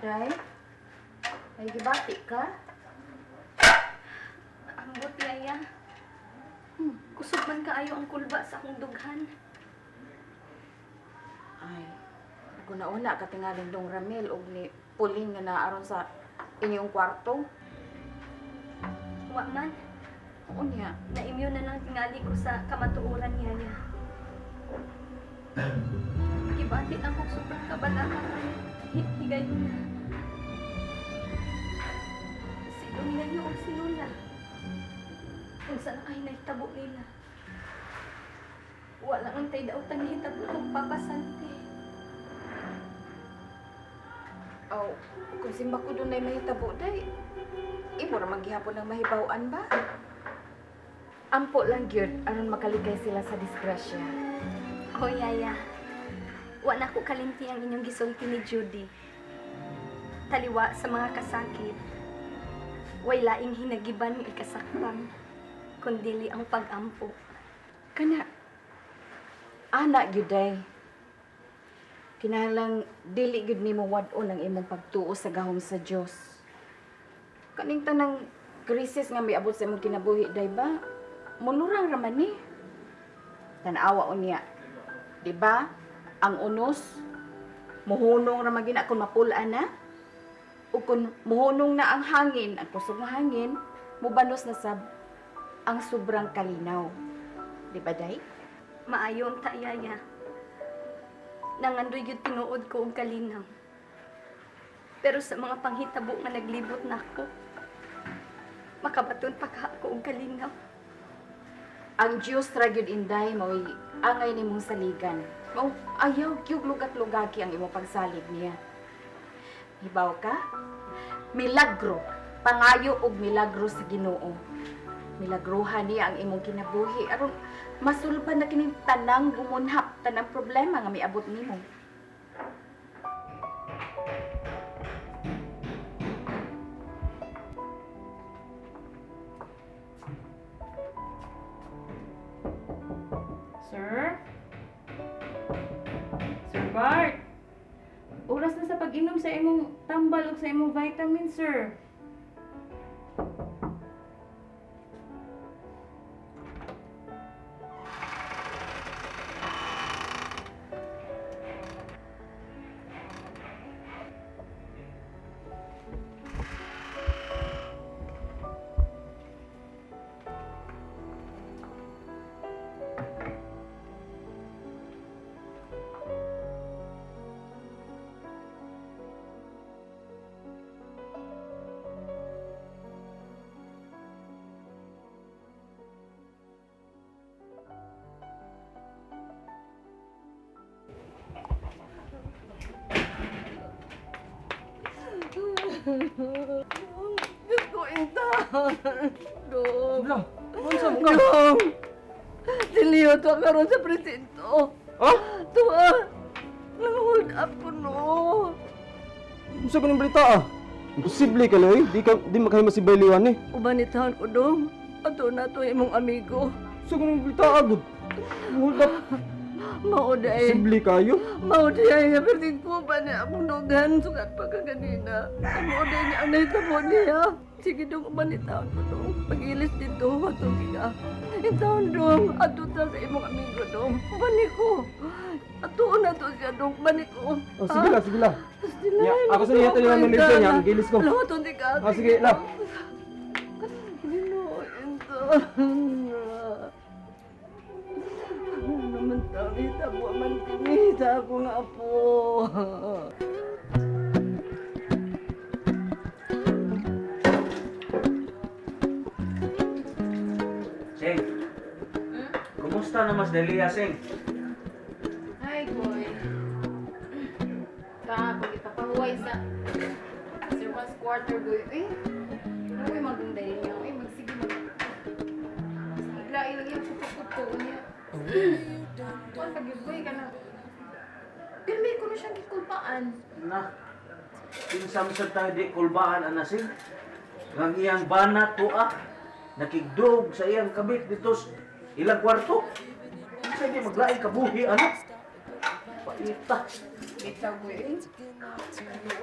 Day? May gibati ka? Ambot, Yaya. Kusog man kaayo ang kulba sa akong dughan. Ay, guna-una ka tingaling dong Ramil og ni Pauline nga naaron sa inyong kwarto. Wa man, Oo niya. na-immune na lang tingali ko sa kamatuoran, Yaya. Gibati ang kong sobrang kabalakan. Higayon na. Si Domingo o si Lola. Unsa na kay nahitabo nila. Wala ang tay dautan nahitabo kong papasante. Aw, kung simba ko doon ay mahitabo, day, imo ra maghihapon ng mahibaw-an ba? Ampo lang gyud aron makalikay sila sa disgrasya. Oh, Yaya. Wa na ko kalimti ang inyong gisulti ni Judy. Taliwa sa mga kasakit. Way laing hinagiban ng ikasakpan, kundili ang pag-ampo. Kana, ana gyud day. Kinahanglang dili gyud nimo wad-on ang imong pagtuo sa gahom sa Dios. Kaning tanang krisis nga miabot sa imong kinabuhi day ba? Mulurang ra man ni. Tan-awa unya. Di ba? Ang unos muhunong ra man gina kung mapul-an na. O kung muhunong na ang hangin, ang kusog nga hangin, mubanos na sab ang sobrang kalinaw. Di ba, Day? Maayo ang ta, Yaya. Nangandoy gyud tinuod ko og kalinaw. Pero sa mga panghitabo nga naglibot nako, makabaton pa ka ako og kalinaw. Ang Diyos ra gyud inday mao'y angay nimong saligan. Mao ayaw gyud lugat-lugaki ang imong pagsalig niya. Hibaw ka? Milagro. Pangayo og milagro sa Ginoo. Milagruhan niya ang imong kinabuhi aron masulban na kining tanang gumunhap, tanang problema nga miabot nimo. Sir? Sir Bart? Oras na sa pag-inom sa imong tambal ug sa imong vitamin, sir. Diyos ko, intan. Dong. Wala, unsa mo ka? Dong. Si Leo to karon sa presinto. Ha? Tuwa. Nang-hold up ko no. Unsa ko ning balita ah? Imposible ka loy, di ka di makahimo si Bayliwan eh. Uban ni taon ko dong. Ato na to imong amigo. Unsa ko ning balita ah, gud? Hold up, Mao day. imposible kayo. Mao day nga perting ko pa niya akong dughan sugat pa ka ganina. Mao day niya ang nahitabo niya. Sige dong, uban ni taon ko dong. Pag-ilis dito, ato ka. Intaon dong, ato ta sa imong amigo dong. Uban ni ko. Ato na to siya dong, uban ni ko. Oh, sige la, sige la. Sila, Ya, ako sa niya tayo ng manager niya, ang gilis ko. Alam to, di ka. Ah, sige, la. Ginoo, intaon. Ano naman taon, hitabo man kini sa akong apo. Sing. Kumusta na mas Delia, Sing? Ay, boy. Ka, kung ipapahuway sa servants quarter, boy. Eh, ano yung magunday niya? Eh, magsige mag... Igla, ilang yung kuto-kuto niya. Kuan pag yun, boy, ka na. Pirmi ko na siyang gikulpaan. Na. Kinsam sa tayo di kulbahan ana, Sing. Ngang iyang bana tuwa. Nakigdog sa iyang kabit dito sa ilang kwarto. Unsa di maglaing kabuhi ana. Paita. Bitaw ko eh.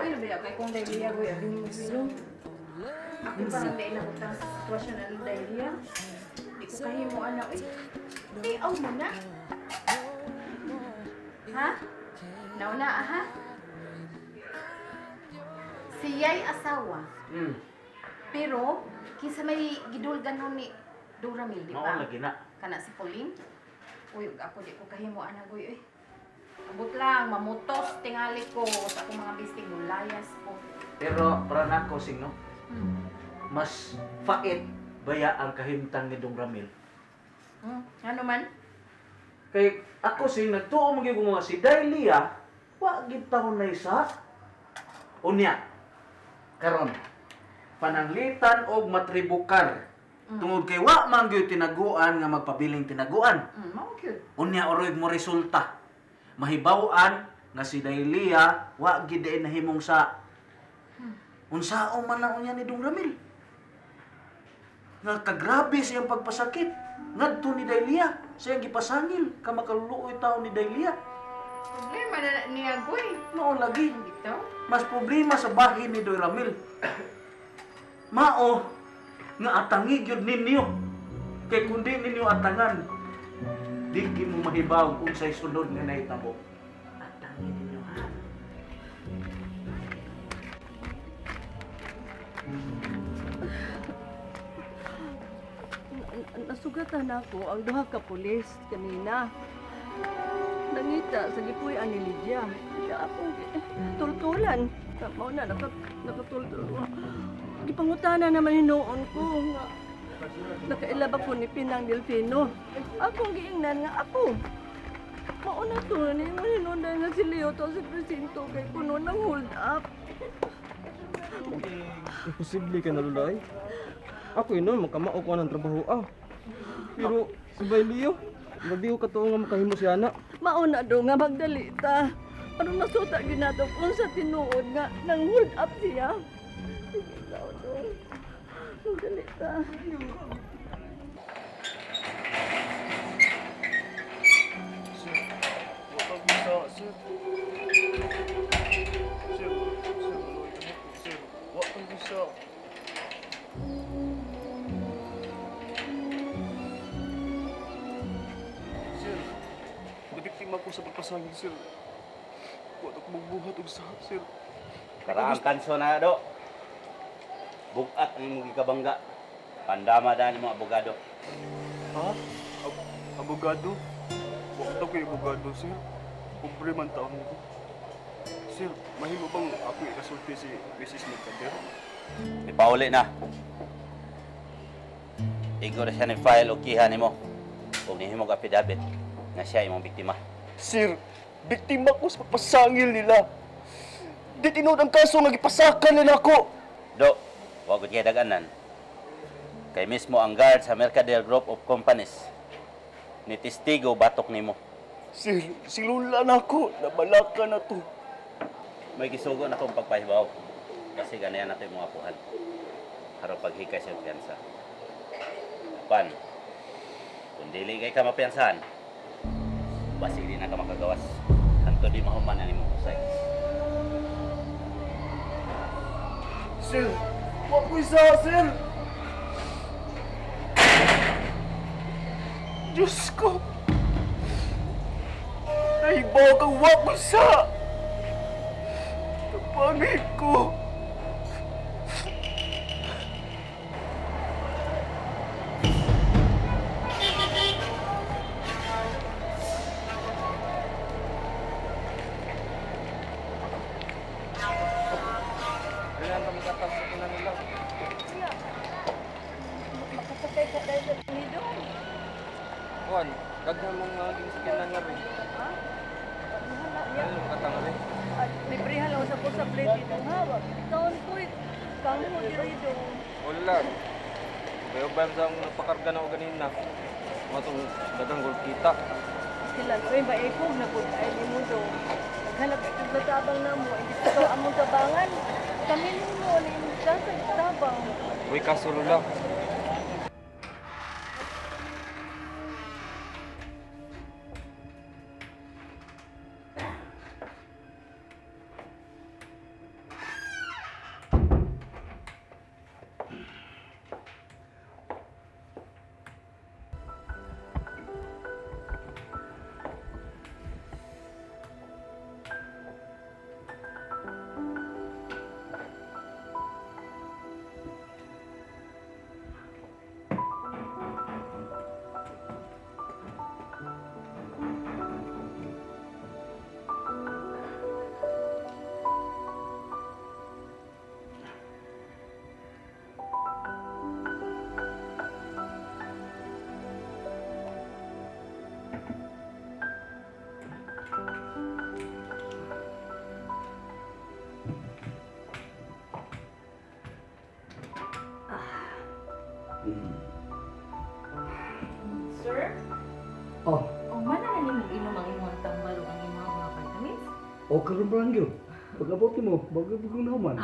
Uy, ba kay kung dahil ko eh. Ako pa nang dahil ako sa sitwasyon ng dahil. Di ko kahimo ana eh. Di aw mo na. Ha? Nauna aha. Siya'y asawa. Pero kinsa may gidulgan nun ni Duramil, di Mao ba? lagi na. Kana si Pauline. Uy, ug ako di ko kahimo ana goy eh. Abot lang, mamutos tingali ko sa akong mga bistig layas ko. Pero para nako sing no, mas fait baya ang kahimtang ni Dong Ramil. Ano man? Kay ako sing nagtuo man gyud ko nga si Dahlia, wa gid taon na isa. Unya karon pananglitan og matribukar. Tungod kay wa man gyud tinaguan nga magpabiling tinaguan. Mao cute. Unya oroy mo resulta. Mahibaw-an nga si Dahlia wa gid ay nahimong sa. Unsao man na unya ni Dong Ramil. Nga kagrabe sa iyang pagpasakit. Ngadto ni Dahlia, sa iyang gipasangil ka makaluluoy taon ni Dahlia. Problema na niya goy. Mao lagi Bitaw. mas problema sa bahin ni Doy Ramil. Mao nga atangi gyud ninyo. Kay kundi ninyo atangan, di gyud mo mahibaw kung say sunod nga nahitabo. Atangi ninyo ha. Nasugatan ako ang duha ka pulis kanina. Nangita sa gipuy-an ni Lydia. Siya akong tultulan. Mao na nakatultul. Gipangutana naman hinuon ko nga nakaila ba ko ni Pinang Delfino. Akong giingnan nga ako. Mao na to ni mo hinuon nga si Leo to sa presinto kay kuno nang hold up. Imposible ka na lulay. Ako yun nun, magkamao ko ng trabaho ah. Pero si Bailey hindi ko katuo nga makahimo siya na. Mauna do nga magdali ta. Aron masuta ginato kung sa tinuod nga nang hold up siya. Sige daw do. Magdali ta. Sir, watag mo sa, sir. Sir, sir, maluoy ka na. Sir, watag mo sa. Sir, nabiktima ko sa pagpasangil, sir. Watag magbuhat og sa, sir. Karaang kanso na do. Bugat ang imong gikabangga. Pandama dani mo abogado. Ha? Abogado? Watag ko abogado, sir. Pobre man taon ko. Sir, mahimo bang ako ikasulti si Mrs. Mercader? Ipauli na. Igo na siya ni file og kiha nimo. Ug nihimog affidavit nga siya imong biktima. Sir, biktima ko sa pagpasangil nila. Di tinuod ang kaso nga gipasakan nila ako. Do, wa gud kay daganan. Kay mismo ang guard sa Mercader Group of Companies ni testigo batok nimo. Sir, silula na ako. Nabalaka na to. May gisugo na akong pagpahibaw. Kasi ganayan nato imong apuhan. Aron paghikay sa piyansa. Pan, kung dili kay ka mapiyansahan, basig di na ka makagawas. Hanto di mahuman ang imong kusay. Sir, wa ko isa, sir. Diyos ko. Nahibaw kang wa ko isa. Napangit ko. Makasakay ka dahil sa nido. Juan, daghan mong mga ginsakinan nga rin. Ano katang rin? Libre halaw sa ko sa plate dito ha. Taon ko eh. Kangho diri do. Wala. Bayo ba sa akong napakarga na ako ganina? Matong dagang gold kita. Sila koy maikog na pud ay nimo do. Naghanap kag tabang na mo, hindi ko among tabangan. Kami nimo ni imong sa tabang. Uy, kaso lula. Sir? Oh, Oh, mana na nimo inom ang imong tambal ug ang imong mga vitamins? o karon pa lang yun. Pag-abot mo, bago bago na man.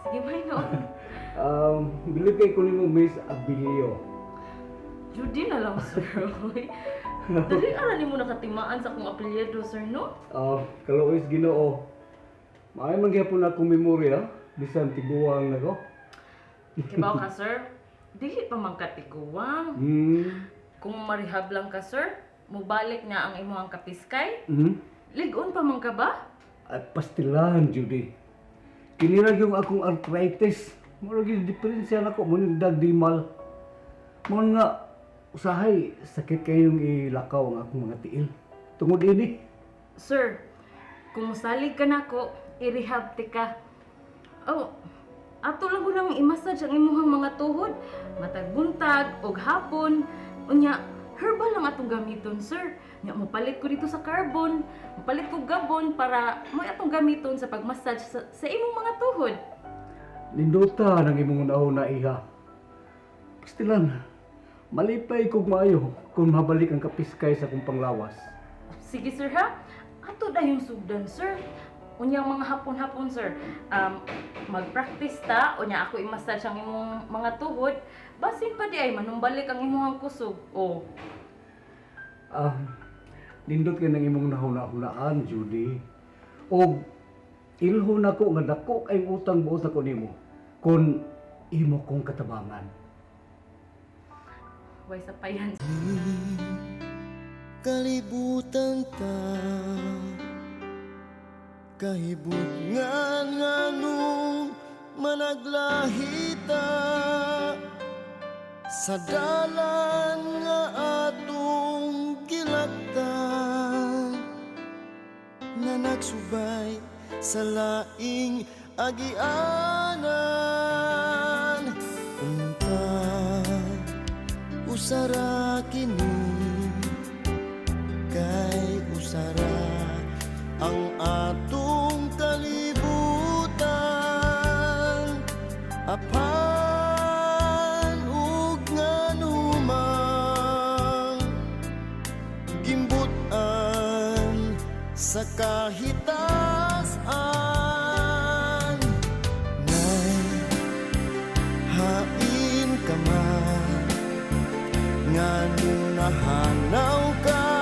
Sige, may no. Bilib kay kunin mo Miss Abilio. Judy na lang, sir. Uy. Dali ara nimo nakatimaan sa akong apelyido, sir, no? Ah, kaluoy sa Ginoo. Maayo man gyapon akong memorya bisan tiguang nako. Kibaw ka, sir. Dili pa man ka tiguang. Kung marehab lang ka, sir, mubalik na ang imong kapiskay. Ligon pa man ka ba? Ay, pastilan, Judy. Kinirag yung akong arthritis. Murag yung diferensya nako mo ning dagdimal. Mo nga usahay sakit kayong ilakaw ang akong mga tiil. Tungod ini. Sir, kung musalig ka nako, i-rehab ti ka. Oh, ato lang ko nang i-massage ang imuhang mga tuhod, matag buntag og hapon. Unya, herbal lang atong gamiton, sir. Nya mopalit ko dito sa carbon, mopalit ko gabon para mo atong gamiton sa pag-massage sa imong mga tuhod. Nindota ng imong nauna iha. Pastilan, malipay kog maayo kung mabalik ang kapiskay sa akong panglawas. Sige sir ha, ato dayong sugdan sir. Unya mga hapon-hapon sir, mag-practice ta, unya ako i-massage ang imong mga tuhod, basin pa di ay manumbalik ang imong kusog. Oh, Ah, nindot kay ng imong nahuna-hunaan, Judy. Og ilho nako nga dako kay utang buot nako nimo kun imo kong katabangan. Way sa payan. Kalibutan ta kahibutngan nganong managlahita sa dalan nga atong gilaktan nga nagsubay sa laing agianan. Unta usara kini kay usara ang atong kalibutan, apan ug nganumang gimbutan sa kahitasan. Nay, hain ka man, nganong nahanaw ka.